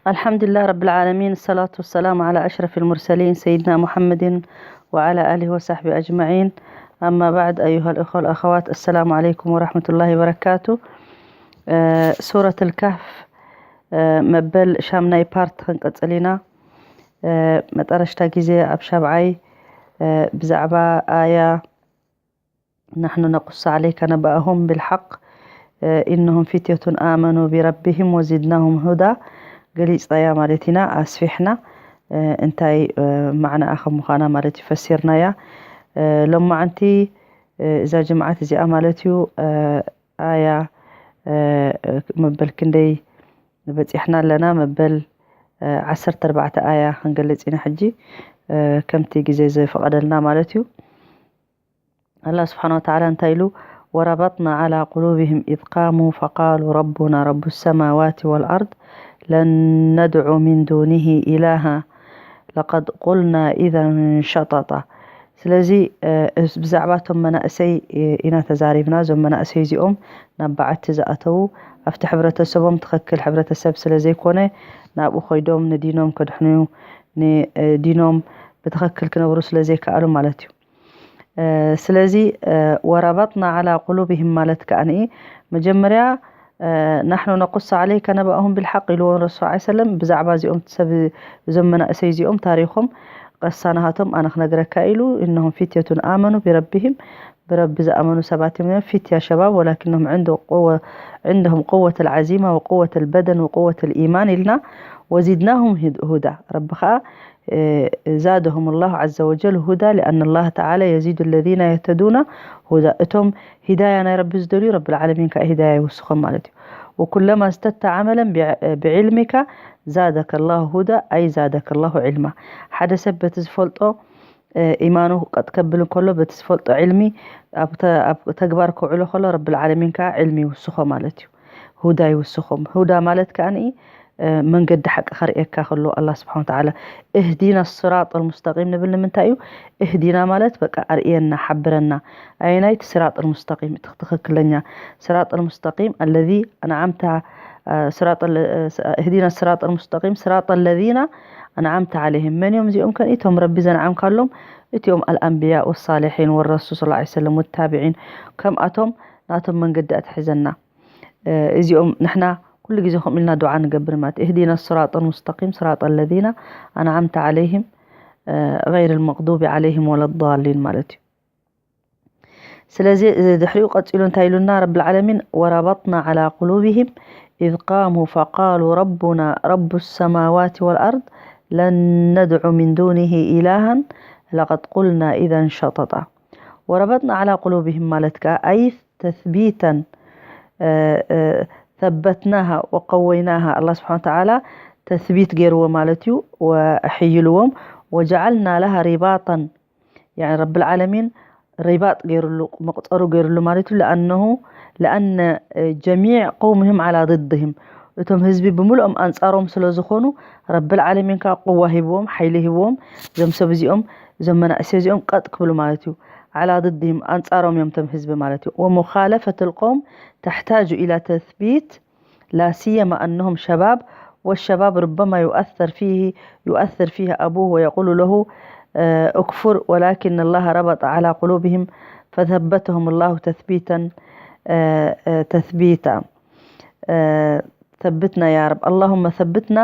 الحمد لله رب العالمين، الصلاة والسلام على أشرف المرسلين سيدنا محمد وعلى آله وصحبه أجمعين. أما بعد، أيها الأخوة والأخوات، السلام عليكم ورحمة الله وبركاته. آه، سورة الكهف، آه، مبل شامناي بارت خنقصلينا. آه، مطرشتا جيزي أب شابعي، آه، بزعبا آية نحن نقص عليك نبأهم بالحق، إنهم فتية آمنوا بربهم وزدناهم هدى ገሊፅናያ ማለት ኢና። ኣስፊሕና እንታይ ማዕናኣ ከም ምዃና ማለት እዩ ፈሲርናያ። ሎማዓንቲ እዛ ጅምዓት እዚኣ ማለት እዩ ኣያ መበል ክንደይ በፂሕና ኣለና? መበል ዓሰርተ ኣርባዕተ ኣያ ክንገልፅ ኢና ሕጂ ከምቲ ግዜ ዝፈቐደልና ማለት እዩ። ኣላህ ስብሓን ወተዓላ እንታይ ኢሉ? وربطنا على قلوبهم إذ قاموا فقالوا ربنا رب السماوات والأرض لن ندعو من دونه إلها لقد قلنا إذا شططا። ስለዚ ብዛዕባ እቶም መናእሰይ ኢና ተዛሪብና። እዞም መናእሰይ እዚኦም ናብ በዓቲ ዝኣተዉ ኣብቲ ሕብረተሰቦም ትኽክል ሕብረተሰብ ስለ ዘይኮነ ናብኡ ኮይዶም ንዲኖም ከድሕኑ ንዲኖም ብትኽክል ክነብሩ ስለ ዘይከኣሉ ማለት እዩ። ስለዚ وربطنا على قلوبهم ማለት ከኣ መጀመርያ نحن نقص عليك نبأهم بالحق ኢልዎ ረሱል ስ ሰለም ብዛዕባ እዚኦም ሰብ እዞም መናእሰይ እዚኦም ታሪኾም ቀሳ ናሃቶም ኣነ ክነግረካ ኢሉ إنهم فتية آمنوا بربهم ብረቢ ዝኣመኑ ሰባት እዮም ፊትያ شباب ولكنهم عندهم قوة العزيمة وقوة البدن وقوة الإيمان ኢልና وزدناهم هدى ረቢ ከዓ زادهم الله عز وجل هدى لأن الله تعالى يزيد الذين يهتدون هدى እቶም ሂዳያ ናይ ረቢ ዝደልዩ ረቢ العالمين ከዓ ሂዳያ ይውስኾም ማለት እዩ። وكلما ازددت عملا بعلمك زادك الله هدى أي زادك الله علما ሓደ ሰብ በቲ ዝፈልጦ ኢማኑ ቀጥ ከብል እንከሎ በቲ ዝፈልጦ ዕልሚ ኣብ ተግባር ከውዕሎ ከሎ ረቢ العالمين ከዓ ዕልሚ ይውስኾ ማለት እዩ። ሁዳ ይውስኹም። ሁዳ ማለት ከኣ መንገዲ ሓቂ ከርእየካ ከሎ ኣላ ስብሓን ተዓላ እህዲና ስራጥ ልሙስተቂም ንብል ንምንታይ እዩ? እህዲና ማለት በቃ ኣርእየና ሓብረና ኣየናይቲ ስራጥ ልሙስተቂም እቲ ትኽክለኛ ስራጥ ልሙስተቂም ኣለዚ ኣንዓምታ እህዲና ስራጥ ልሙስተቂም ስራጥ ለዚና ኣንዓምታ ዓለይህም መን እዮም እዚኦም ከን እቶም ረቢ ዘንዓምካሎም እቲኦም ኣልኣንብያ ወሳልሒን ወረሱል ስ ሰለም ወታቢዒን ከምኣቶም ናቶም መንገዲ ኣትሕዘና እዚኦም ንሕና ኩሉ ግዜ ከምኡ ኢልና ዱዓ ንገብር ማለት እህዲና ስራጥ ሙስተቂም ስራጥ ለዚና ኣንዓምተ ዓለይህም غير المغضوب عليهم ولا الضالين ማለት እዩ። ስለዚ ድሕሪኡ ቀፂሉ እንታይ ኢሉና ረቢ العالمين وربطنا على قلوبهم إذ قاموا فقالوا ربنا رب السماوات والأرض لن ندعو من دونه إلها لقد قلنا إذا شططا وربطنا على قلوبهم ማለት ከኣ أي تثبيتا ثبتناها وقويناها الله سبحانه وتعالى تثبيت ገይርዎ ማለት እዩ وأحيلዎም وجعلنا لها رباطا يعني رب العالمين رباط ገይርሉ መቁፀሩ ገይርሉ ማለት እዩ لأنه لأن جميع قومهم على ضدهم እቶም ህዝቢ ብምልኦም ኣንፃሮም ስለ ዝኾኑ ረቢ العالمين ከዓ قوة ሂብዎም ሓይሊ ሂብዎም እዞም ሰብ እዚኦም እዞም መናእሰይ እዚኦም ቀጥ ክብሉ ማለት እዩ على ضدهم ኣንፃሮም እዮም ቶም ህዝቢ ማለት እዩ ومخالفة القوم تحتاج إلى تثبيت لا سيما أنهم شباب والشباب ربما يؤثر فيه يؤثر فيه أبوه ويقول له اكفر ولكن الله ربط على قلوبهم فثبتهم الله تثبيتا تثبيتا ثبتنا يا رب اللهم ثبتنا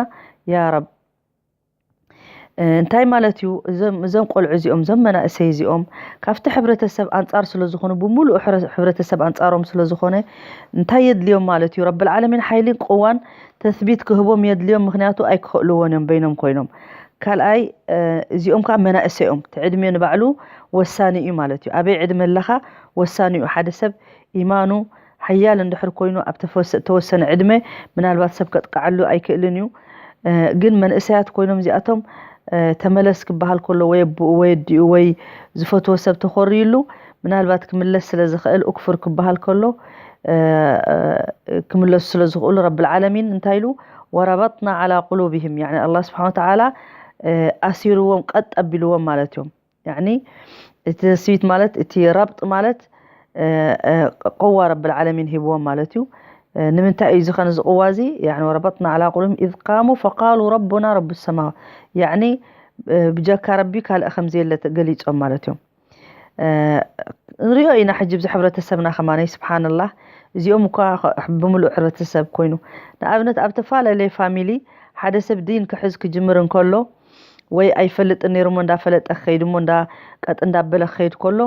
يا رب እንታይ ማለት እዩ እዞም ቆልዑ እዚኦም እዞም መናእሰይ እዚኦም ካብቲ ሕብረተሰብ ኣንፃር ስለዝኾኑ ብምሉእ ሕብረተሰብ ኣንፃሮም ስለዝኾነ እንታይ የድልዮም ማለት እዩ ረቢ العالمين ሓይሊ ቅዋን ተስቢት ክህቦም የድልዮም ምክንያቱ ኣይክኽእልዎን እዮም በይኖም ኮይኖም ካልኣይ እዚኦም ከዓ መናእሰይ እዮም እቲ ዕድሜ ንባዕሉ ወሳኒ እዩ ማለት እዩ ኣበይ ዕድመ ኣለኻ ወሳኒ እዩ ሓደ ሰብ ኢማኑ ሓያል እንድሕር ኮይኑ ኣብ ተወሰነ ዕድመ ምናልባት ሰብ ከጥቅዓሉ ኣይክእልን እዩ ግን መንእሰያት ኮይኖም እዚኣቶም ተመለስ ክበሃል ከሎ ወይ ኣቦኡ ወይ ኣዲኡ ወይ ዝፈትዎ ሰብ ተኾርይሉ ምናልባት ክምለስ ስለ ዝኽእል ኡክፍር ክበሃል ከሎ ክምለሱ ስለ ዝኽእሉ ረቢ العالمين እንታይ ኢሉ وربطنا على قلوبهم يعني الله سبحانه وتعالى ኣሲርዎም ቀጥ ኣቢልዎም ማለት እዮም يعني እቲ ተስቢት ማለት እቲ ረብጥ ማለት قوة رب العالمين ሂብዎም ማለት እዩ ንምንታይ እዩ ዝኸነ ዝቕዋዚ? يعني وربطنا على قلوبهم إذ قاموا فقالوا ربنا رب السماوات، يعني ብጀካ ረቢ ካልእ ከም ዘየለ ገሊጾም ማለት እዮም። ንሪኦ ኢና ሕጂ ብዚ ሕብረተሰብና ከማነይ ስብሓንላህ። እዚኦም እኳ ብምሉእ ሕብረተሰብ ኮይኑ፣ ንኣብነት ኣብ ተፈላለየ ፋሚሊ ሓደ ሰብ ዲን ክሕዝ ክጅምር እንከሎ፣ ወይ ኣይፈልጥን ነይሩ እሞ እንዳፈለጠ ክኸይድ እሞ እንዳ ቀጥ እንዳበለ ክኸይድ ከሎ፣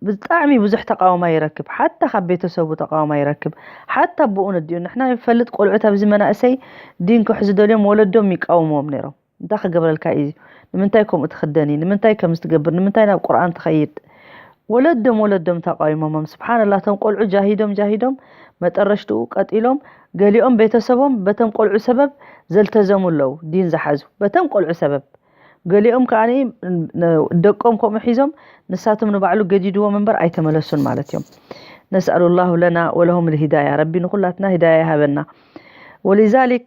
ብጣዕሚ ብዙሕ ተቃውማ ይረክብ። ሓታ ካብ ቤተሰቡ ተቃውማ ይረክብ። ሓታ ብኡ ነዲኡ ንሕና ይፈልጥ ቆልዑት ኣብዚ መናእሰይ ዲን ክሕዙ ደልዮም ወለዶም ይቃውምዎም ነይሮም። እንታይ ክገብረልካ እዩ? ንምንታይ ከምኡ ትኽደኒ? ንምንታይ ከምዚ ትገብር? ንምንታይ ናብ ቁርኣን ትኸይድ? ወለዶም ወለዶም ተቃዊሞሞም። ስብሓንላ፣ እቶም ቆልዑ ጃሂዶም ጃሂዶም መጠረሽትኡ ቀጢሎም፣ ገሊኦም ቤተሰቦም በቶም ቆልዑ ሰበብ ዘልተዘሙ ኣለዉ፣ ዲን ዝሓዙ በቶም ቆልዑ ሰበብ። ገሊኦም ከዓ ደቆም ከምኡ ሒዞም ንሳቶም ንባዕሉ ገዲድዎም እምበር ኣይተመለሱን ማለት እዮም። ነስኣሉ ላሁ ለና ወለሁም ልሂዳያ። ረቢ ንኩላትና ሂዳያ ይሃበና። ወሊዛሊክ፣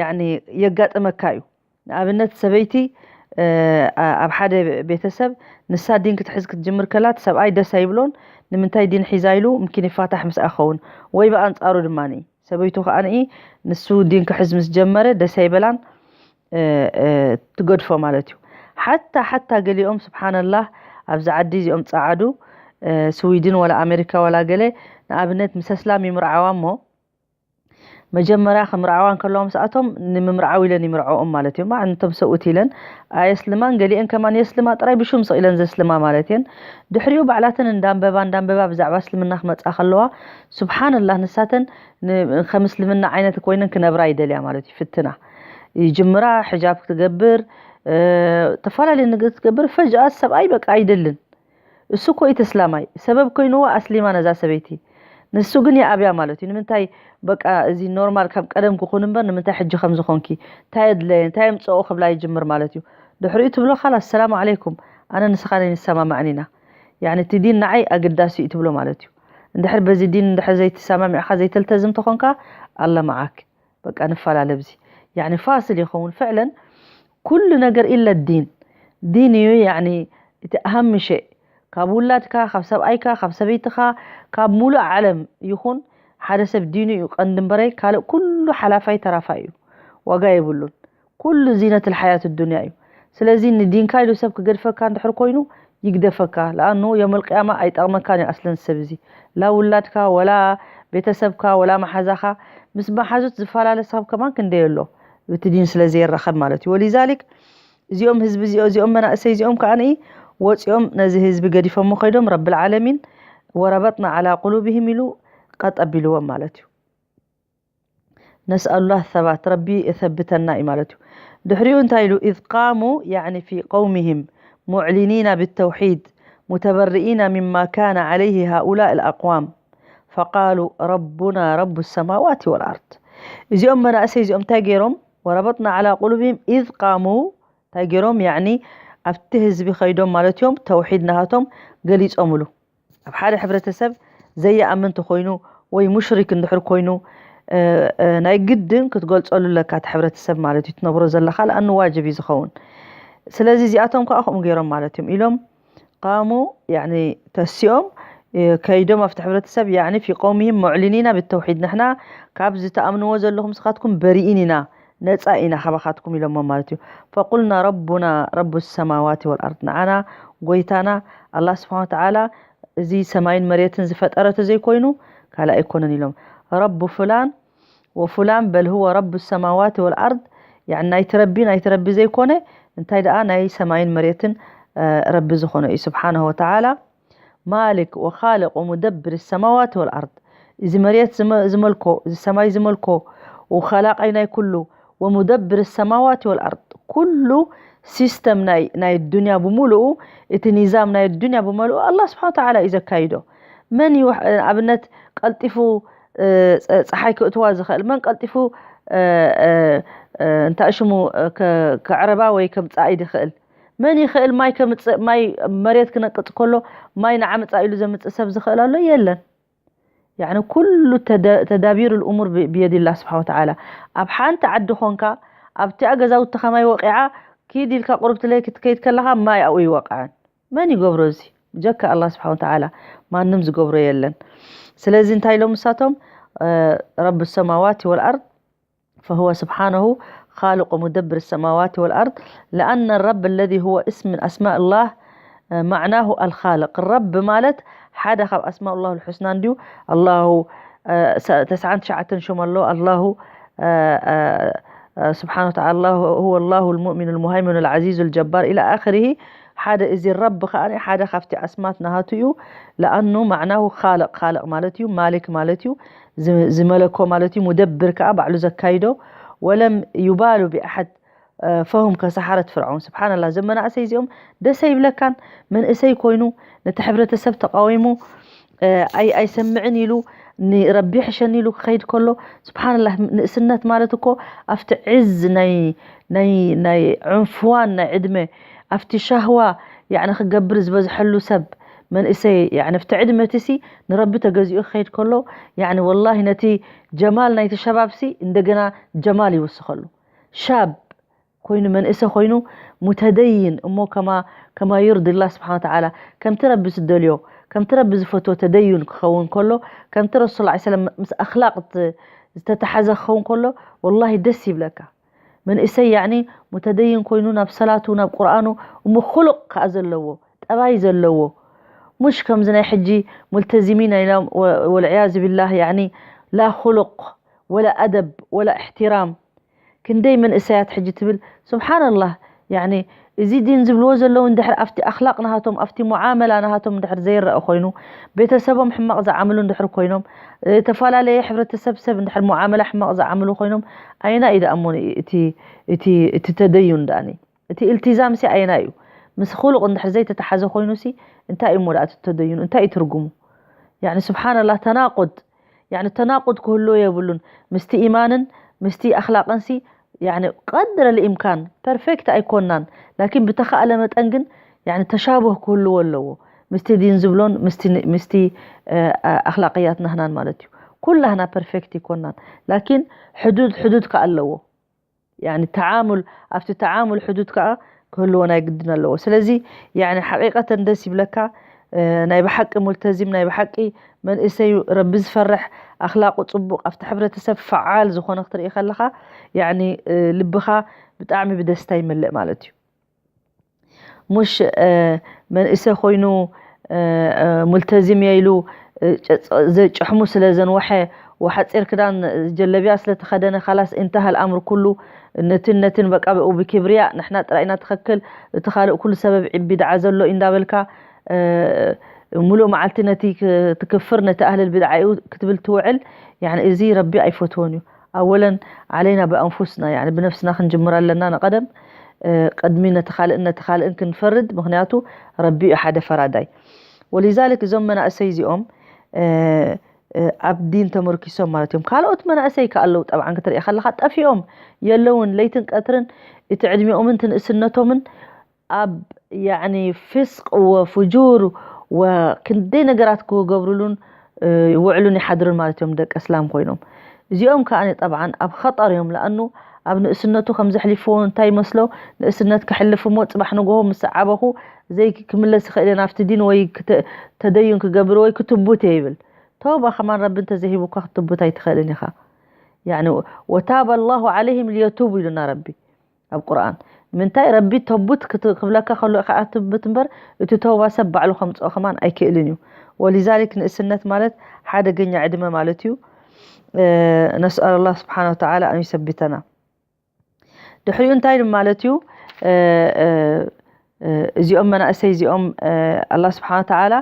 ያኒ፣ የጋጥመካ እዩ። ንኣብነት ሰበይቲ ኣብ ሓደ ቤተሰብ ንሳ ዲን ክትሕዝ ክትጅምር ከላ እቲ ሰብኣይ ደስ ኣይብሎን። ንምንታይ ዲን ሒዛ ኢሉ ምኪን ይፋታሕ ምስኣ ክኸውን፣ ወይ ብኣንጻሩ ድማ ሰበይቱ ከዓ ንኢ ንሱ ዲን ክሕዝ ምስ ጀመረ ደስ ኣይበላን፣ ትገድፎ ማለት እዩ። ሓታ ሓታ ገሊኦም ስብሓንላህ ኣብዚ ዓዲ እዚኦም ጸዓዱ፣ ስዊድን ወላ ኣሜሪካ ወላ ገለ፣ ንኣብነት ምስ ኣስላም ይምርዓዋ እሞ መጀመርያ ክምርዓዋ እንከለዋ ምስኣቶም ንምምርዓው ኢለን ይምርዓኦም ማለት እዩ። ማዕንቶም ሰብኡት ኢለን ኣየስልማን፣ ገሊአን ከማን የስልማ ጥራይ ብሹም ስቕ ኢለን ዘስልማ ማለት እየን። ድሕሪኡ ባዕላተን እንዳንበባ እንዳንበባ ብዛዕባ እስልምና ክመጻ ከለዋ፣ ስብሓንላህ፣ ንሳተን ን- ከም እስልምና ዓይነት ኮይነን ክነብራ ይደልያ ማለት እዩ። ፍትና ይጅምራ፣ ሕጃብ ክትገብር፣ ተፈላለየ ነገር ክትገብር፣ ፈጅኣ ሰብኣይ በቃ ኣይደልን። እሱ እኮ እዩ ተስላማይ፣ ሰበብ ኮይንዎ ኣስሊማ ነዛ ሰበይቲ። ንሱ ግን ይኣብያ ማለት እዩ። ንምንታይ በቃ እዚ ኖርማል ካብ ቀደም ክኹን እምበር ንምንታይ ሕጂ ከም ዝኾንኪ፣ እንታይ የድለየ፣ እንታይ የምፅኦ ክብላ ይጅምር ማለት እዩ። ድሕሪኡ ትብሎ ካላ ሰላም ዓለይኩም፣ ኣነ ንስኻ ነይ ንሰማማዕን ኢና፣ ያኒ እቲ ዲን ንዓይ ኣገዳሲ እዩ ትብሎ ማለት እዩ። እንድሕር በዚ ዲን እንድሕር ዘይትሰማሚዕካ ዘይተልተዝም ተኾንካ ኣለ መዓክ። በቃ ንፈላለ ብዚ። ያኒ ፋስል ይኸውን ፍዕለን ኩሉ ነገር ኢለ ዲን። ዲን እዩ ያኒ እቲ ኣሃም ሸእ። ካብ ውላድካ፣ ካብ ሰብኣይካ፣ ካብ ሰበይትኻ፣ ካብ ሙሉእ ዓለም ይኹን ሓደ ሰብ ዲኑ እዩ ቀንዲ እምበረይ ካልእ ኩሉ ሓላፋይ ተራፋይ እዩ። ዋጋ የብሉን። ኩሉ ዚነት ልሓያት ዱንያ እዩ። ስለዚ ንዲንካ ኢሉ ሰብ ክገድፈካ እንድሕር ኮይኑ ይግደፈካ። ለኣኑ የውመል ቅያማ ኣይጠቕመካን እዩ ኣስለን ሰብ እዚ። ላ ውላድካ ወላ ቤተሰብካ ወላ መሓዛኻ ምስ መሓዙት ዝፈላለ ሰብ ከማን ክንደይ ኣሎ። ብቲ ዲን ስለ ዘይራኸብ ማለት እዩ። ወሊዛሊክ እዚኦም ህዝቢ እዚኦ- እዚኦም መናእሰይ እዚኦም ከዓ ንኢ ወፂኦም ነዚ ህዝቢ ገዲፎሞ ከይዶም ረብል ዓለሚን ወረበጥና ዓላ ቁሉብህም ኢሉ ቀጥ ኣቢልዎም ማለት እዩ። ነስኣሉላህ ሰባት ረቢ እሰብተና እዩ ማለት እዩ። ድሕሪኡ እንታይ ኢሉ? إذ قاموا يعني في قومهم معلنين بالتوحيد متبرئين مما كان عليه هؤلاء الأقوام فقالوا ربنا رب السماوات والأرض። እዚኦም መናእሰይ እዚኦም እንታይ ገይሮም? وربطنا على قلوبهم إذ قاموا እንታይ ገይሮም? ያዕኒ ኣብቲ ህዝቢ ከይዶም ማለት እዮም ተውሒድ ናሃቶም ገሊጾምሉ። ኣብ ሓደ ሕብረተሰብ ዘይኣምን ተኾይኑ ወይ ሙሽሪክ እንድሕር ኮይኑ ናይ ግድን ክትገልጸሉ ኣለካ እቲ ሕብረተሰብ ማለት እዩ ትነብሮ ዘለኻ ለኣኑ ዋጅብ እዩ ዝኸውን። ስለዚ እዚኣቶም ከዓ ከምኡ ገይሮም ማለት እዮም ኢሎም ቃሙ ያኒ ተሲኦም ከይዶም ኣብቲ ሕብረተሰብ ያኒ في قومهم معلنين بالتوحيد ንሕና ካብ ዝተኣምንዎ ዘለኹም ስኻትኩም በሪኢን ኢና ነፃ ኢና ካባኻትኩም ኢሎሞ ማለት እዩ። فقلنا ربنا رب السماوات والأرض ንዓና ጎይታና ኣላህ ስብሓን ወተዓላ እዚ ሰማይን መሬትን ዝፈጠረ ተዘይኮይኑ ካልእ ኣይኮነን ኢሎም። ረቡ ፍላን ወፍላን በል هو رب السماوات والأرض ያኒ ናይቲ ረቢ ናይቲ ረቢ ዘይኮነ እንታይ ደኣ ናይ ሰማይን መሬትን ረቢ ዝኾነ እዩ ስብሓንሁ ወተዓላ ማልክ ወኻልቅ ወሙደብር ሰማዋት ወልኣርድ እዚ መሬት ዝመልኮ እዚ ሰማይ ዝመልኮ ወኸላቃይ ናይ ኩሉ ወሙደብር ሰማዋት ወልኣርድ ኩሉ ሲስተም ናይ ናይ ዱንያ ብምሉኡ እቲ ኒዛም ናይ ዱንያ ብምሉኡ ኣላህ ስብሓን ወተዓላ እዩ ዘካይዶ። መን እዩ ኣብነት ቀልጢፉ ፀሓይ ክእትዋ ዝኽእል መን ቀልጢፉ እንታይ ሽሙ ከዕረባ ወይ ከምፅኣ እዩ ዝኽእል? መን ይኽእል ማይ ከምፅእ ማይ መሬት ክነቅፅ ከሎ ማይ ንዓምፃ ኢሉ ዘምፅእ ሰብ ዝኽእል ኣሎ? የለን። ያዕኒ ኩሉ ተዳቢር ልእሙር ብየድላ ስብሓ ወተዓላ። ኣብ ሓንቲ ዓዲ ኾንካ ኣብቲኣ ገዛውትኻ ማይ ወቂዓ ኪድ ኢልካ ቁርብትለይ ክትከይድ ከለኻ ማይ ኣብኡ ይወቅዐን። መን ይገብሮ እዚ? ብጀካ ኣላ ስብሓ ወተዓላ ማንም ዝገብሮ የለን። ስለዚ እንታይ ኢሎም ንሳቶም? ረብ ሰማዋት ወልኣርድ فهو سبحانه خالق مدبر السماوات والأرض لأن الرب الذي هو اسم من أسماء الله معناه الخالق. ረብ ማለት ሓደ ካብ ኣስማኡላህ ልሑስና እንድዩ። ኣላሁ ተስዓን ትሽዓተን ሽም ኣሎ። ኣላሁ ስብሓን ወተዓላ الله هو الله المؤمن المهيمن العزيز الجبار إلى آخره. ሓደ እዚ ረብ ከዓ ሓደ ካብቲ ኣስማት ናሃቱ እዩ። ለኣኑ ማዕናሁ ካልቅ፣ ካልቅ ማለት እዩ፣ ማሊክ ማለት እዩ። ዝመለኮ ማለት እዩ። ሙደብር ከዓ ባዕሉ ዘካይዶ። ወለም ዩባሉ ብኣሐድ ፈሁም ከሰሓረት ፍርዓውን። ስብሓንላ፣ እዞም መናእሰይ እዚኦም ደስ ኣይብለካን? መንእሰይ ኮይኑ ነቲ ሕብረተሰብ ተቃዊሙ ኣይሰምዕን ኢሉ፣ ንረቢ ሕሸኒ ኢሉ ክኸይድ ከሎ፣ ስብሓንላ፣ ንእስነት ማለት እኮ ኣብቲ ዕዝ ናይ ዕንፍዋን ናይ ዕድመ፣ ኣብቲ ሻህዋ ክገብር ዝበዝሐሉ ሰብ መንእሰይ ኣብቲ ዕድመ እቲ ሲ ንረቢ ተገዚኡ ክኸይድ ከሎ፣ ወላሂ ነቲ ጀማል ናይቲ ሸባብ ሲ እንደገና ጀማል ይውስኸሉ። ሻብ ኮይኑ፣ መንእሰ ኮይኑ፣ ሙተደይን እሞ ከማ ከማ ዩርዲ ላህ ስብሓን ወተዓላ፣ ከምቲ ረቢ ዝደልዮ፣ ከምቲ ረቢ ዝፈትዎ ተደዩን ክኸውን ከሎ፣ ከምቲ ረሱል ላ ሰለም ምስ ኣኽላቕ ዝተተሓዘ ክኸውን ከሎ፣ ወላሂ ደስ ይብለካ። መንእሰይ ያኒ ሙተደይን ኮይኑ ናብ ሰላቱ ናብ ቁርኣኑ እሞ ክሉቕ ከኣ ዘለዎ ጠባይ ዘለዎ፣ ሙሽ ከምዚ ናይ ሕጂ ሙልተዚሚን ኢሎም ወልዕያዙ ቢላህ ያኒ ላ ክሉቕ ወላ ኣደብ ወላ እሕትራም። ክንደይ መንእሰያት ሕጂ ትብል ስብሓንላህ። ያኒ እዚ ዲን ዝብልዎ ዘለዉ እንድሕር ኣብቲ ኣኽላቕ ናሃቶም ኣብቲ ሙዓመላ ናሃቶም እንድሕር ዘይረአ ኮይኑ፣ ቤተሰቦም ሕማቕ ዝዓምሉ እንድሕር ኮይኖም፣ ዝተፈላለየ ሕብረተሰብ ሰብ እንድሕር ሙዓመላ ሕማቕ ዝዓምሉ ኮይኖም፣ ኣየና እዩ ደኣ እሞ እቲ ተደዩን ደኣኒ? እቲ ኢልቲዛም ሲ ኣየና እዩ? ምስ ኹሉቕ እንድሕር ዘይተተሓዘ ኮይኑ ሲ እንታይ እዩ እሞ ደኣ እቲ ተደዩን? እንታይ እዩ ትርጉሙ? ያኒ ስብሓንላህ፣ ተናቁድ ያኒ ተናቁድ ክህልዎ የብሉን። ምስቲ ኢማንን ምስቲ ኣኽላቕን ሲ ያኒ ቀድረ ልኢምካን ፐርፌክት ኣይኮናን፣ ላኪን ብተኻእለ መጠን ግን ያኒ ተሻቡህ ክህልዎ ኣለዎ። ምስቲ ዲን ዝብሎን ምስቲ ምስቲ ኣኽላቅያት ናህናን ማለት እዩ። ኩላህና ፐርፌክት ይኮናን፣ ላኪን ሕዱድ ሕዱድ ከ ኣለዎ። ያኒ ተዓሙል ኣብቲ ተዓሙል ሕዱድ ከኣ ክህልዎ ናይ ግድን ኣለዎ። ስለዚ ያኒ ሓቂቀተን ደስ ይብለካ። ናይ ብሓቂ ሙልተዚም፣ ናይ ብሓቂ መንእሰዩ ረቢ ዝፈርሕ፣ ኣኽላቁ ጽቡቕ፣ ኣብቲ ሕብረተሰብ ፈዓል ዝኾነ ክትርኢ ከለኻ ያኒ ልብኻ ብጣዕሚ ብደስታ ይመልእ ማለት እዩ። ሙሽ መንእሰ ኮይኑ ሙልተዚም እየ ኢሉ ጭሕሙ ስለ ዘንወሐ ወሓፂር ክዳን ጀለቢያ ስለ ተኸደነ ካላስ እንተሃል ኣምር ኩሉ ነትን ነትን በቃ ብኡ ብኪብርያ ንሕና ጥራይ ኢና ትኸክል፣ እቲ ካልእ ኩሉ ሰበብ ዒብ ቢድዓ ዘሎ እዩ እንዳበልካ ሙሉእ መዓልቲ ነቲ ትክፍር ነቲ ኣህልል ቢድዓ እዩ ክትብል ትውዕል። ያኒ እዚ ረቢ ኣይፈትዎን እዩ። ኣወለን ዓለይና ብኣንፉስና ያኒ ብነፍስና ክንጅምር ኣለና ንቐደም ቅድሚ ነቲ ካልእን ነቲ ካልእን ክንፈርድ፣ ምክንያቱ ረቢ እዩ ሓደ ፈራዳይ። ወሊዛልክ እዞም መናእሰይ እዚኦም ኣብ ዲን ተመርኪሶም ማለት እዮም። ካልኦት መናእሰይ ከ ኣለዉ፣ ጠብዓን ክትርኢ ከለካ ጠፊኦም የለውን። ለይትን ቀትርን እቲ ዕድሚኦምን ትንእስነቶምን ኣብ ያኒ ፍስቅ ወፍጁር ወክንደይ ነገራት ክገብሩሉን ይውዕሉን ይሓድሩን ማለት እዮም፣ ደቂ እስላም ኮይኖም። እዚኦም ከኣ ጠብዓን ኣብ ኸጠር እዮም፣ ለኣኑ ኣብ ንእስነቱ ከም ዘሕሊፍዎ እንታይ ይመስሎ፣ ንእስነት ክሕልፍ እሞ ጽባሕ ንግሆ ምስ ዓበኹ ዘይ ክምለስ ይኽእል እየ ናብቲ ዲን ወይ ተደዩን ክገብር ወይ ክትቡት እየ ይብል። ተውባ ከማን ረቢ እንተዘይሂቡካ ክትቡት ኣይትኽእልን ኢኻ። ያኒ ወታበ ላሁ ዓለይሂም ሊየቱቡ ኢሉና ረቢ ኣብ ቁርኣን። ንምንታይ ረቢ ተቡት ክብለካ ከሎ ኢኻ ኣትብት እምበር እቲ ተውባ ሰብ ባዕሉ ከምፅኦ ከማን ኣይክእልን እዩ። ወሊዛሊክ ንእስነት ማለት ሓደገኛ ዕድመ ማለት እዩ። ነስኣል ላህ ስብሓን ወተዓላ ኣን ዩሰቢተና። ድሕሪኡ እንታይ ኢሉ ማለት እዩ? እዚኦም መናእሰይ እዚኦም ኣላህ ስብሓን ወተዓላ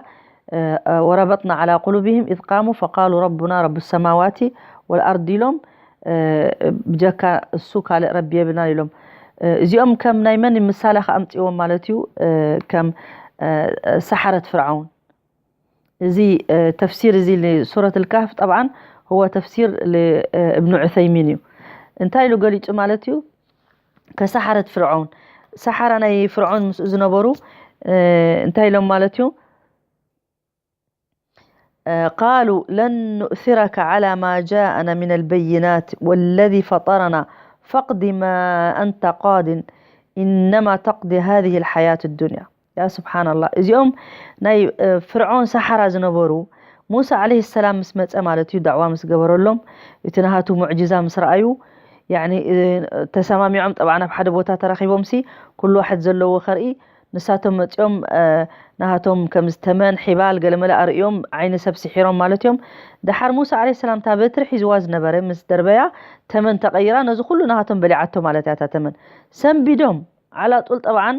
ወረበጥና ዓላ ቁሉብህም ኢዝ ቃሙ ፈቃሉ ረቡና ረቡ ሰማዋቲ ወልኣርድ ኢሎም፣ ብጀካ እሱ ካልእ ረቢ የብልናን ኢሎም። እዚኦም ከም ናይ መን ምሳሌ ከኣምፅዎም ማለት እዩ? ከም ሰሓረት ፍርዓውን። እዚ ተፍሲር እዚ ሱረት ልካህፍ ጠብዓን ህወ ተፍሲር እብኑ ዑሰይሚን እዩ። እንታይ ኢሉ ገሊጹ ማለት እዩ? ከሰሓረት ፍርዖን፣ ሰሓራ ናይ ፍርዖን ምስኡ ዝነበሩ እንታይ ኢሎም ማለት እዩ? قالوا لن نؤثرك على ما جاءنا من البينات والذي فطرنا فاقض ما أنت قاض إنما تقضي هذه الحياة الدنيا. ያ ስብሓንላህ፣ እዚኦም ናይ ፍርዖን ሰሓራ ዝነበሩ ሙሳ ዓለይሂ ሰላም ምስ መጸ ማለት እዩ፣ ዳዕዋ ምስ ገበረሎም፣ እቲ ናሃቱ ሙዕጂዛ ምስ ረኣዩ፣ ያኒ፣ እ፣ ተሰማሚዖም፣ ጠብዓን ኣብ ሓደ ቦታ ተራኺቦም ሲ፣ ኩሉ ዋሕድ ዘለዎ ከርኢ፣ ንሳቶም መጺኦም፣ እ፣ ናሃቶም ከም ዝተመን፣ ሒባል፣ ገለመለ ኣርእዮም፣ ዓይኒ ሰብ ስሒሮም ማለት እዮም። ደሓር ሙሳ ዓለይሂ ሰላም እታ በትሪ ሒዝዋ ዝነበረ ምስ ደርበያ፣ ተመን ተቐይራ፣ ነዚ ኩሉ ናሃቶም በሊዓቶ ማለት እያ እታ ተመን። ሰንቢዶም፣ ዓላጡል ጠብዓን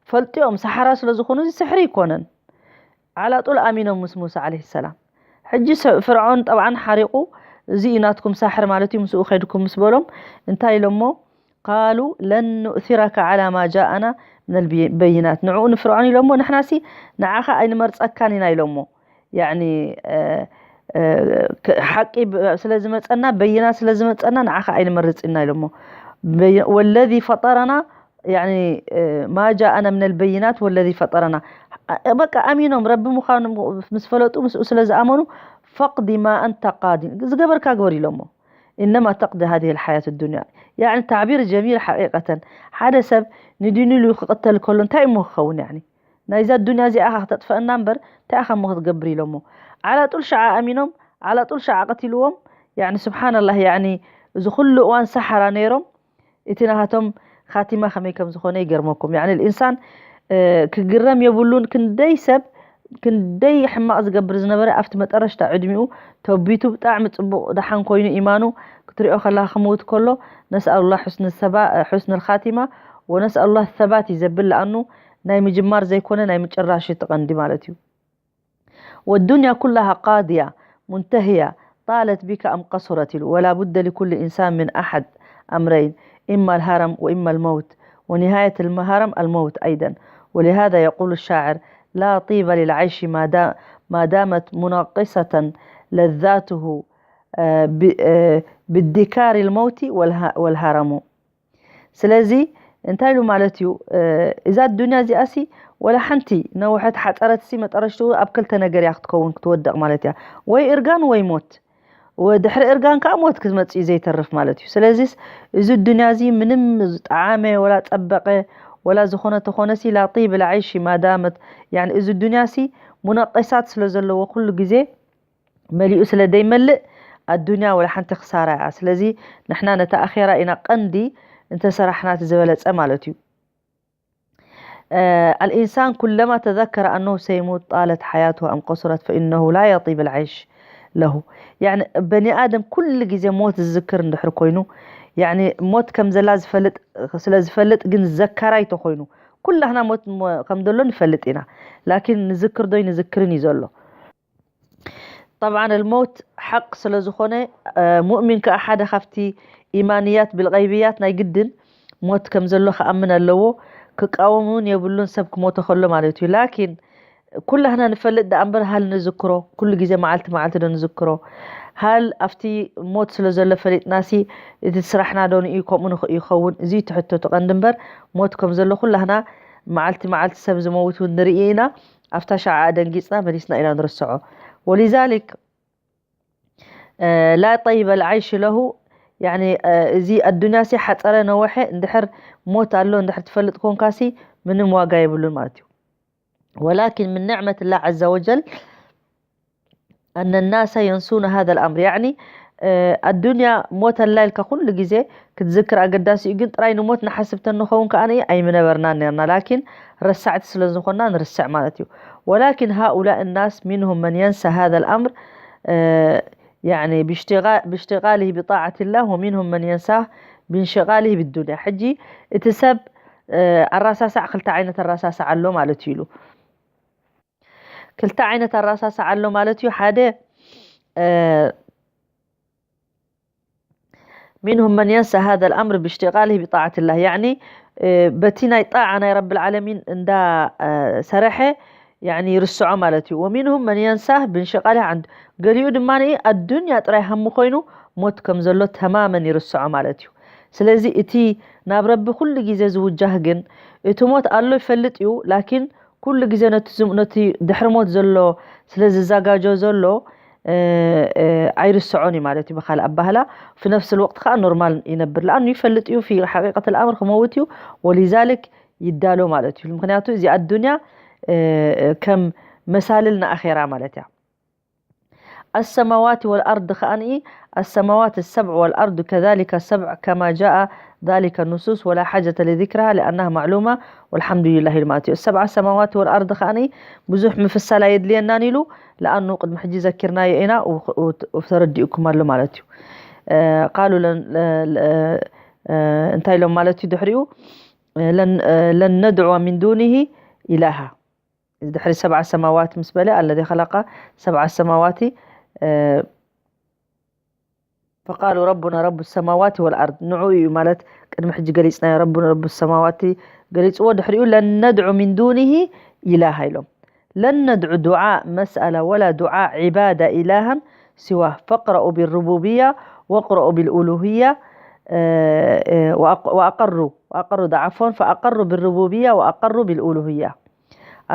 ፈልጢኦም፣ ሰሓራ ስለ ዝኾኑ፣ እዚ ስሕሪ ይኮነን። ዓላጡል ኣሚኖም ምስ ሙሳ ዓለይሂ ሰላም። ሕጂ ሰ-፣ ፍርዖን ጠብዓን ሓሪቑ፣ እዚ እዩ ናትኩም ሳሕር ማለት እዩ፣ ምስኡ ከይድኩም ምስ በሎም፣ እንታይ ኢሎሞ? ቃሉ ለን ኑእሲረከ ዓላ ማ ጃኣና ምነል ብይ-፣ በይናት። ንዕኡ ንፍርዖን ኢሎሞ፣ ንሕናሲ ንዓኻ ኣይንመርጸካን ኢና ኢሎሞ። ያኒ፣ እ፣ እ፣ ክ-፣ ሓቂ ብ-፣ ስለ ዝመጸና፣ በይናት ስለ ዝመጸና፣ ንዓኻ ኣይንመርጽ ኢና ኢሎሞ። በይ-፣ ወለዚ ፈጠረና፣ ያኒ፣ እ፣ ማ ጃኣና ምነል በይናት ወለዚ ፈጠረና። እ፣ በቃ ኣሚኖም፣ ረቢ ምዃኑ ምስ ፈለጡ፣ ምስኡ ስለ ዝኣመኑ፣ ፈቅዲ ማ ኣንተ ቃዲን፣ ዝገበርካ ግበር ኢሎሞ። ኢነማ ተቅዲ ሃዚህ ልሓያት ዱንያ። ያኒ፣ ታዕቢር ጀሚል ሓቂቀተን። ሓደ ሰብ ንዲኑ ኢሉ ክቕተል ከሎ እንታይ እሞ ክኸውን? ያኒ፣ ናይዛ ዱንያ እዚኣ ኢኻ ክተጥፈአና እምበር እንታይ ኢኻ እሞ ክትገብር ኢሎሞ። ዓላጡል ሸዓ ኣሚኖም፣ ዓላጡል ሸዓ ቀቲልዎም። ያኒ፣ ስብሓንላህ፣ ያኒ፣ እዚ ኩሉ እዋን ሰሓራ ነይሮም፣ እቲ ናሃቶም ኻቲማ ከመይ ከም ዝኾነ ይገርመኩም። ያኒ፣ ልኢንሳን፣ እ፣ ክግረም የብሉን። ክንደይ ሰብ፣ ክንደይ ሕማቕ ዝገብር ዝነበረ፣ ኣብቲ መጠረሽታ ዕድሚኡ ተቢቱ፣ ብጣዕሚ ጽቡቕ ደሓን ኮይኑ ኢማኑ ክትሪኦ ከለኻ ክምውት ከሎ፣ ነስኣሉላህ ሑስኒ ሰባ-፣ ሑስኒ ልኻቲማ ወነስኣሉላህ ሰባት እዩ ዘብል። ለኣኑ ናይ ምጅማር ዘይኮነ ናይ ምጭራሽ እዩ እቲ ቀንዲ ማለት እዩ። والدنيا كلها قاضية منتهية، طالت بك أم قصرت، ولا بد لكل إنسان من أحد أمرين، إما الهرم وإما الموت، ونهاية الهرم الموت أيضا. ولهذا يقول الشاعر: لا طيب للعيش ما دا-، ما دامت منغصة لذاته، آه، ب-، آه، بادكار الموت والها-، والهرم. ስለዚ እንታይ ኢሉ ማለት እዩ? እ፣ እዛ ዱንያ እዚኣሲ ወላ ሓንቲ ነውሐት ሓጸረትሲ መጠረሽትኡ ኣብ ክልተ ነገር እያ ክትከውን፣ ክትወድቕ ማለት እያ። ወይ እርጋን ወይ ሞት። ወድሕሪ እርጋን ከኣ ሞት ክትመጽእ እዩ ዘይተርፍ ማለት እዩ። ስለዚስ እዚ ዱንያ እዚ ምንም ጠዓመ ወላ ጸበቐ ወላ ዝኾነ ተኾነሲ ላ ጢብ ልዓይሺ ማዳመት፣ ያኒ እዚ ዱንያሲ ሙነቀሳት ስለ ዘለዎ ኩሉ ግዜ መሊኡ ስለ ዘይመልእ ኣዱንያ ወላ ሓንቲ ክሳራ እያ። ስለዚ ንሕና ነታ ኣኼራ ኢና ቀንዲ እንተሰራሕና እቲ ዝበለጸ ማለት እዩ። እ፣ الإنسان كلما تذكر أنه سيموت طالت حياته أم قصرت فإنه لا يطيب العيش له. ያኒ በኒ ኣደም ኩሉ ግዜ ሞት ዝዝክር እንድሕር ኮይኑ፣ ያኒ ሞት ከም ዘላ ዝፈልጥ፣ ስለ ዝፈልጥ ግን ዘካራይ ተኾይኑ፣ ኩላህና ሞት ሞ-፣ ከም ዘሎ ንፈልጥ ኢና። ላኪን ንዝክር ዶ ንዝክርን እዩ ዘሎ። ጠብዓን ልመውት ሓቅ ስለ ዝኾነ፣ እ፣ ሙእሚን ከኣ ሓደ ካብቲ ኢማንያት ብልቀይብያት ናይ ግድን ሞት ከም ዘሎ ክኣምን ኣለዎ። ክቃወም እውን የብሉን ሰብ ክሞተ ከሎ ማለት እዩ። ላኪን ኩላህና ንፈልጥ ደኣ እምበር፣ ሃል ንዝክሮ? ኩሉ ግዜ መዓልቲ መዓልቲ ዶ ንዝክሮ? ሃል ኣብቲ ሞት ስለ ዘሎ ፈሊጥናሲ እቲ ስራሕና ዶ ንእዩ ከምኡ ንኽ-፣ ይኸውን? እዚ እዩ እቲ ሕቶ እቲ ቀንዲ እምበር፣ ሞት ከም ዘሎ ኩላህና መዓልቲ መዓልቲ ሰብ ዝመውት እውን ንርኢ ኢና። ኣብታ ሸዓ ደንጊጽና መሊስና ኢና ንርስዖ። ወሊዛሊክ፣ እ፣ ላ ጠይበ ልዓይሽ ለሁ፣ ያኒ፣ እ፣ እዚ ኣዱንያሲ ሓጸረ ነወሐ እንድሕር ሞት ኣሎ እንድሕር ትፈልጥ ኮንካሲ ምንም ዋጋ የብሉን ማለት እዩ። ወላኪን ምን ንዕመት ላህ ዐዘ ወጀል ኣነ ናሰ የንሱነ ሃዘ ልኣምር፣ ያኒ፣ እ፣ ኣዱንያ ሞት ኣላ ኢልካ ኩሉ ግዜ ክትዝክር ኣገዳሲ እዩ። ግን ጥራይ ንሞት ንሓስብ ተንኸውን ከኣ ኣይምነበርናን ነርና። ላኪን ረሳዕቲ ስለ ዝኾንና ንርስዕ ማለት እዩ። ወላኪን ሃኡላእ ናስ ሚንሁም መን የንሳ ሃዘ ልኣምር፣ እ፣ ያኒ ብሽቲቃ-፣ ብሽቲቃሊህ ብጣዓት ላህ ወሚንሁም መን የንሳህ ብንሽቃሊህ ብዱንያ። ሕጂ እቲ ሰብ፣ እ፣ ኣራሳሳዕ ክልተ ዓይነት ኣራሳሳዕ ኣሎ ማለት እዩ ኢሉ። ክልተ ዓይነት ኣራሳሳዕ ኣሎ ማለት እዩ። ሓደ፣ እ፣ ሚንሁም መን የንሳ ሃዘ ልኣምር ብሽቲቃሊህ ብጣዓት ላህ፣ ያኒ፣ እ፣ በቲ ናይ ጣዓ ናይ ረቢ ልዓለሚን እንዳ፣ እ፣ ሰረሐ፣ ያኒ ይርስዖ ማለት እዩ። ወሚንሁም መን የንሳህ ብንሽቃሊህ ዓንድ፣ ገሊኡ ድማ ኣዱንያ ጥራይ ሃሙ ኮይኑ ሞት ከም ዘሎ ተማመን ይርስዖ ማለት እዩ። ስለዚ እቲ ናብ ረቢ ኩሉ ግዜ ዝውጃህ ግን እቲ ሞት ኣሎ ይፈልጥ እዩ፣ ላኪን ኩሉ ግዜ ነቲ ዝም-፣ ነቲ ድሕሪ ሞት ዘሎ ስለ ዝዘጋጆ ዘሎ፣ እ፣ እ፣ ኣይርስዖን እዩ ማለት እዩ። ብኻልእ ኣባህላ፣ ፊ ነፍሲ ልወቅት ከዓ ኖርማል ይነብር። ለኣኑ ይፈልጥ እዩ፣ ፊ ሓቂቀት ልኣምር ክመውት እዩ፣ ወሊዛልክ ይዳሎ ማለት እዩ። ምክንያቱ እዚ ኣዱንያ፣ እ፣ እ፣ ከም መሳልል ንኣኼራ ማለት እያ። السماوات والأرض ከኣኒ السماوات السبع والأرض كذلك سبع كما جاء ذلك النصوص ولا حاجة لذكرها لأنها معلومة والحمد لله ኢሉ ማለት እዩ። السبع سماوات والأرض ከኣኒ ብዙሕ ምፍሳል ኣየድልየናን ኢሉ ለኣኑ ቅድሚ ሕጂ ዘኪርናዮ ኢና ተረዲኡኩም ኣሎ ማለት እዩ። قالوا እንታይ ኢሎም ማለት እዩ ድሕሪኡ لن ندعو من دونه إلها ድሕሪ ሰብዓ ሰማዋት ምስ በለ الذي خلق سبع سماوات فقالوا ربنا رب السماوات والأرض ንዑ እዩ ማለት ቅድሚ ሕጂ ገሊፅናዮ ربنا رب السماوات ገሊፅዎ ድሕሪኡ لن ندعو من دونه إلها ኢሎም لن ندعو دعاء مسألة ولا دعاء عبادة إلها سواه فاقرأوا بالربوبية واقرأوا بالألوهية وأقروا وأقروا عفوا فأقروا بالربوبية وأقروا بالألوهية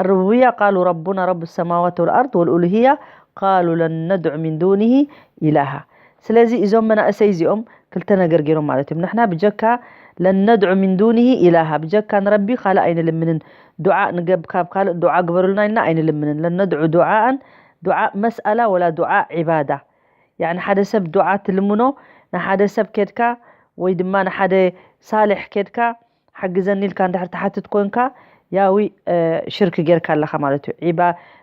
الربوبية قالوا ربنا رب السماوات والأرض والألوهية قالوا لن ندعو من دونه إلها ስለዚ እዞም መናእሰይ እዚኦም ክልተ ነገር ገይሮም ማለት እዮም ንሕና ብጀካ لن ندعو من دونه إلها ብጀካ ንረቢ ካልእ ኣይንልምንን ዱዓ ንገብ ካብ ካልእ ዱዓ ግበሩልና ኢልና ኣይንልምንን لن ندعو دعاء دعاء مسألة ولا دعاء عبادة يعني ሓደ ሰብ ዱዓ ትልምኖ ንሓደ ሰብ ከድካ ወይ ድማ ንሓደ ሳልሕ ከድካ ሓግዘኒ ኢልካ እንድሕር ትሓትት ኮንካ ያዊ ሽርክ ጌርካ ኣለኻ ማለት እዩ ዒባ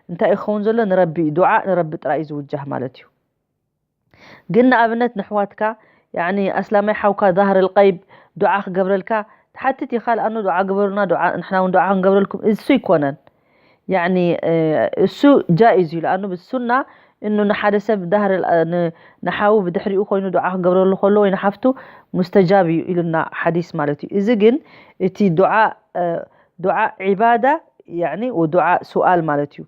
እንታይ ይኸውን ዘሎ ንረቢ እዩ ዱዓ ንረቢ ጥራይ እዩ ዝውጃህ ማለት እዩ ግን ንኣብነት ንሕዋትካ ያኒ ኣስላማይ ሓውካ ዛህር ልቀይብ ዱዓ ክገብረልካ ትሓትት ኢኻ ልኣኑ ዱዓ ግበሩና ንሕና እውን ዱዓ ክንገብረልኩም እሱ ይኮነን ያኒ እሱ ጃኢዝ እዩ ልኣኑ ብሱና እኑ ንሓደ ሰብ ዳህር ንሓዉ ብድሕሪኡ ኮይኑ ዱዓ ክገብረሉ ከሎ ወይ ንሓፍቱ ሙስተጃብ እዩ ኢሉና ሓዲስ ማለት እዩ እዚ ግን እቲ ዱዓ ዱዓ ዒባዳ ያኒ ወዱዓ ሱኣል ማለት እዩ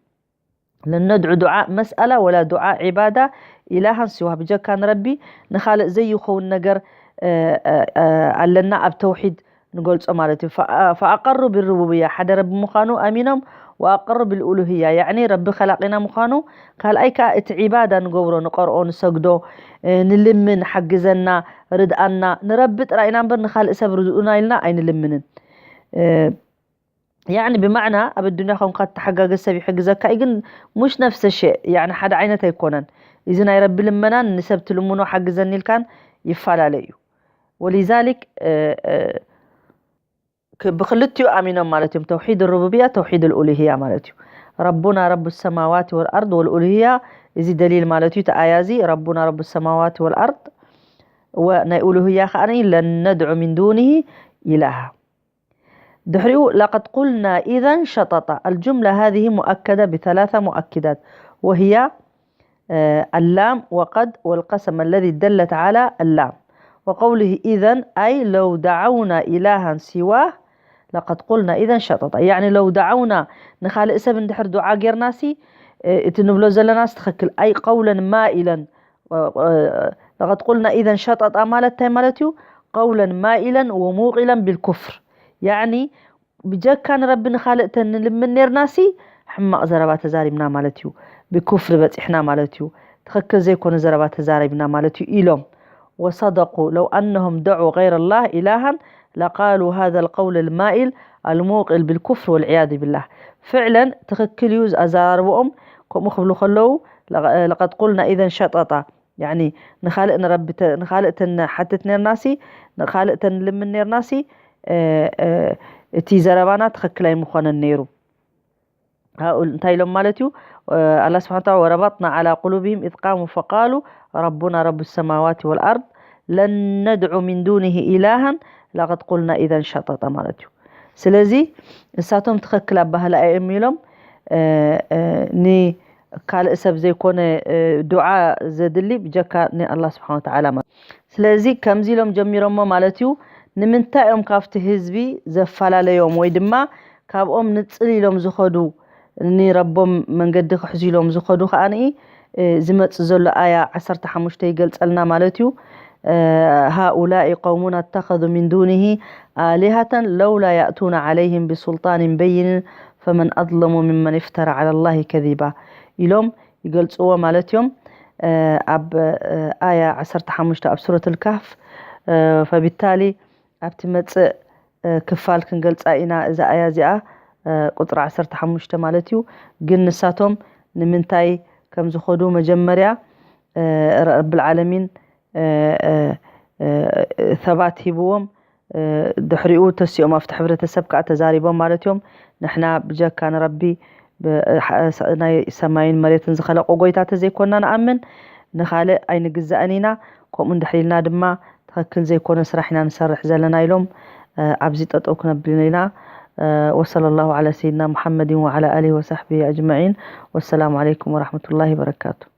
لن ندعو دعاء مسألة ولا دعاء عبادة إلها سواه ብጀካ ንረቢ ንኻልእ ዘይኸውን ነገር ኣለና ኣብ ተውሒድ ንገልጾ ማለት እዩ ፈኣቀሩ ብርቡብያ ሓደ ረቢ ምዃኑ ኣሚኖም ወኣቀሩ ብልኡሉህያ ያዕኒ ረቢ ከላቂና ምዃኑ ካልኣይ ከዓ እቲ ዒባዳ ንገብሮ ንቀርኦ ንሰግዶ ንልምን ሓግዘና ርድኣና ንረቢ ጥራይ ኢና እምበር ንካልእ ሰብ ርድኡና ኢልና ኣይንልምንን ያዕኒ ብማዕና ኣብ ኣዱንያ ኮንካ ተሓጋገዝ ሰብ ይሕግዘካ እዩ ግን ሙሽ ነፍሰ ሸእ ያዕኒ ሓደ ዓይነት ኣይኮነን እዚ ናይ ረቢ ልመናን ንሰብ ትልምኖ ሓግዘኒ ኢልካን ይፈላለ እዩ ወሊዛሊክ ብክልቲኡ ኣሚኖም ማለት እዮም ተውሒድ ሩቡብያ ተውሒድ ልኡሉህያ ማለት እዩ ረቡና ረቡ ሰማዋት ወልኣርድ ወልኡሉህያ እዚ ደሊል ማለት እዩ ተኣያዚ ረቡና ረቡ ሰማዋት ወልኣርድ ወናይ ኡሉህያ ከዓ ለን ነድዑ ሚን ዱኒህ ኢላሃ ድሕሪኡ لقد قلنا إذا شططا الجملة هذه مؤكدة بثلاثة مؤكدات وهي اللام وقد والقسم الذي دلت على اللام وقوله إذا أي لو دعونا إلها سواه لقد قلنا إذا شططا يعني لو دعونا ንኻልእ ሰብ እንድሕር ዱዓ ጌርናሲ እቲ ንብሎ ዘለናስ ትኽክል أي قولا مائلا لقد قلنا إذا شططا ማለት እንታይ ማለት እዩ قولا مائلا وموقلا بالكفر يعني ብጀካ ንረቢ ንኻልእ ተንልምን ኔርናሲ ሕማቕ ዘረባ ተዛሪብና ማለት እዩ ብኩፍሪ በፂሕና ማለት እዩ ትኽክል ዘይኮነ ዘረባ ተዛሪብና ማለት እዩ ኢሎም وصدقوا لو أنهم دعوا غير الله إلها لقالوا هذا القول المائل الموقل بالكفر والعياذ بالله فعلا ትኽክል እዩ ኣዘራርብኦም ከምኡ ክብሉ ከለዉ لقد قلنا إذا شططا ያኒ ንኻልእ ንረቢ ንኻልእ ተንሓትት ኔርናሲ ንኻልእ ተንልምን ኔርናሲ እቲ ዘረባና ትኽክል ኣይምኾነን ነይሩ ሃኡል እንታይ ኢሎም ማለት እዩ ኣላ ስብሓን ታላ وربطنا على قلوبهم إذ قاموا فقالوا ربنا رب السماوات والأرض لن ندعو من دونه إلها لقد قلنا إذا شططا ማለት እዩ ስለዚ ንሳቶም ትኽክል ኣባህላ እዮም ኢሎም ን ካልእ ሰብ ዘይኮነ ዱዓ ዘድሊ ብጀካ ንኣላ ስብሓን ወተዓላ ማለት ስለዚ ከምዚ ኢሎም ጀሚሮሞ ማለት እዩ ንምንታይ እዮም ካብቲ ህዝቢ ዘፈላለዮም ወይ ድማ ካብኦም ንፅል ኢሎም ዝኸዱ ንረቦም መንገዲ ክሕዙ ኢሎም ዝኸዱ ከዓኒ ዝመፅእ ዘሎ ኣያ ዓሰርተ ሓሙሽተ ይገልፀልና ማለት እዩ هؤلاء قومنا اتخذوا من دونه آلهة لولا يأتون عليهم بسلطان بين فمن أظلم ممن افترى على الله كذبا ኢሎም ይገልፅዎ ማለት እዮም ኣብ ኣያ ዓሰርተ ሓሙሽተ ኣብ ሱረት ልካህፍ ፈቢታሊ ኣብቲ መፅእ ክፋል ክንገልፃ ኢና እዛ ኣያ እዚኣ ቁፅሪ ዓሰርተ ሓሙሽተ ማለት እዩ ግን ንሳቶም ንምንታይ ከም ዝኸዱ መጀመርያ ረብል ዓለሚን ሰባት ሂብዎም። ድሕሪኡ ተሲኦም ኣብቲ ሕብረተሰብ ከዓ ተዛሪቦም ማለት እዮም። ንሕና ብጀካ ንረቢ ናይ ሰማይን መሬትን ዝኸለቆ ጎይታ ተዘይኮና ንኣምን፣ ንኻልእ ኣይንግዛእን ኢና። ከምኡ እንድሕር ኢልና ድማ ትኽክል ዘይኮነ ስራሕ ኢና ንሰርሕ ዘለና ኢሎም ኣብዚ ጠጠው ክነብል ኢና። ወሰለ ላሁ ዓላ ሰይድና ሙሓመድን ወዓላ ኣሊሂ ወሳሕቢሂ ኣጅመዒን። ወሰላሙ ዓለይኩም ወራሕመቱላሂ ወበረካቱ።